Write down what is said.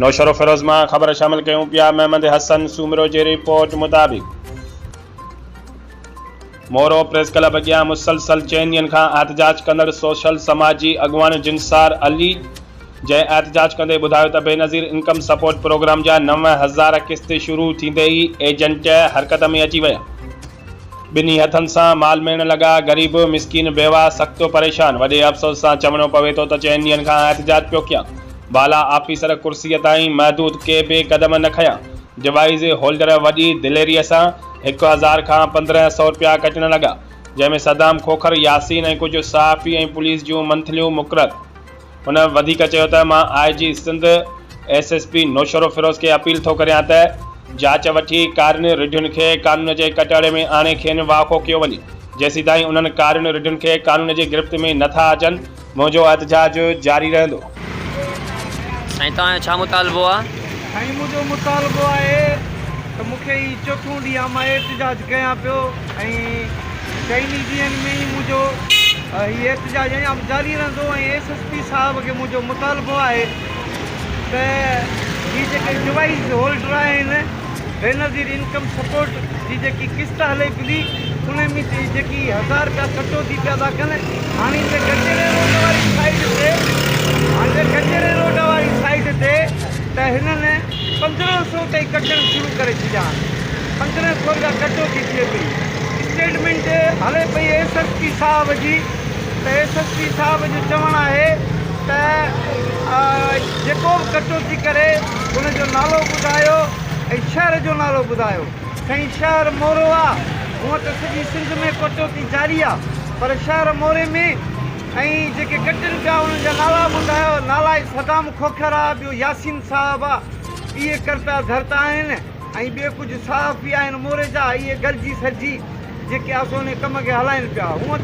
نوشهروفيروز مان خبر شامل ڪيون پيا محمد حسن سومرو جي رپورٽ مطابق مورو پريس ڪلب اڳيان مسلسل چئن ڏينهن کان احتجاج ڪندڙ سوشل سماجي اڳواڻ جنسار علي جنهن احتجاج ڪندي ٻڌايو ته بينظير انڪم سپورٽ پروگرام جا 9000 قسط شروع ٿيندي ئي ايجنٽ حرڪت ۾ اچي ويا. ٻنهي هٿن سان مال ميڙڻ لڳا، غريب، مسڪين، بيواهه سخت پريشان، وڏي افسوس سان چوڻو پوي ٿو ته چئن ڏينهن کان احتجاج پيو ڪيان، بالا آفيسر ڪرسيء تائين محدود ڪي به قدم نه کنيا، ڊوائيز هولڊر وڏي دليريء سان 1000 کان 15 سئو رپيا ڪٽڻ لڳا، جنهن ۾ صدام کوکر، ياسين ۽ ڪجهه صحافي ۽ پوليس جون منٿليون مقرر. هن وڌيڪ چيو ته مان I G Sindh, S S P Naushahro Feroze کي اپيل ٿو ڪريان ته جاچ وٺي ڪارين رڍين کي قانون جي ڪٽهڙي ۾ آڻي کين واکو ڪيو وڃي، جيسيتائين انهن ڪارين رڍين کي قانون جي گرفت ۾ نه ٿا اچن منهنجو احتجاج جاري رهندو. سائين توهان جو ڇا مطالبو آ؟ سائين منهنجو مطالبو آهي ته مون کي هي چوٿون ڏينهن آ مان احتجاج ڪيان پيو ۽ چئني ڏينهن ۾ ئي منهنجو هي احتجاج اڃا به جاري رهندو ۽ ايس ايس پي صاحب کي منهنجو مطالبو آهي ته هي جيڪي ڊوائيس هولڊر آهن بينظير انڪم سپورٽ جي جيڪي قسط هلي پئي ان ۾ جيڪي هزار رپيا ڪٽوتي پيا ٿا ڪن هاڻي هتي گچيري روڊ واري سائيڊ تي هاڻي گچيري روڊ واري سائيڊ تي ته هنن 15 سو تائين ڪٽڻ شروع ڪري ڇڏيا آهن 15 سو رپيا ڪٽوتي ٿئي پئي اسٽيٽمينٽ هلي پئي ايس ايس پي صاحب جي ته ايس ايس پي صاحب جو چوڻ آهي ته جيڪو به ڪٽوتي ڪري ان جو نالو ٻڌايو ۽ شهر جو نالو ٻڌايو. سائين شهر مورو آ هونء ته سڄي سنڌ ۾ ڪٽوتي جاري آ پر شهر موري ۾ ۽ جيڪي ڪٽن پيا انهن جا نالا ٻڌايو نالا صدام کوکر آ ٻيو ياسين صاحب آ اهي ڪرتا ڌرتا آهن ۽ ٻيو ڪجهه صحافي آهن موري جا اهي گڏجي سڏجي جيڪي آ سو انهي ڪم کي هلائين پيا هونء ته.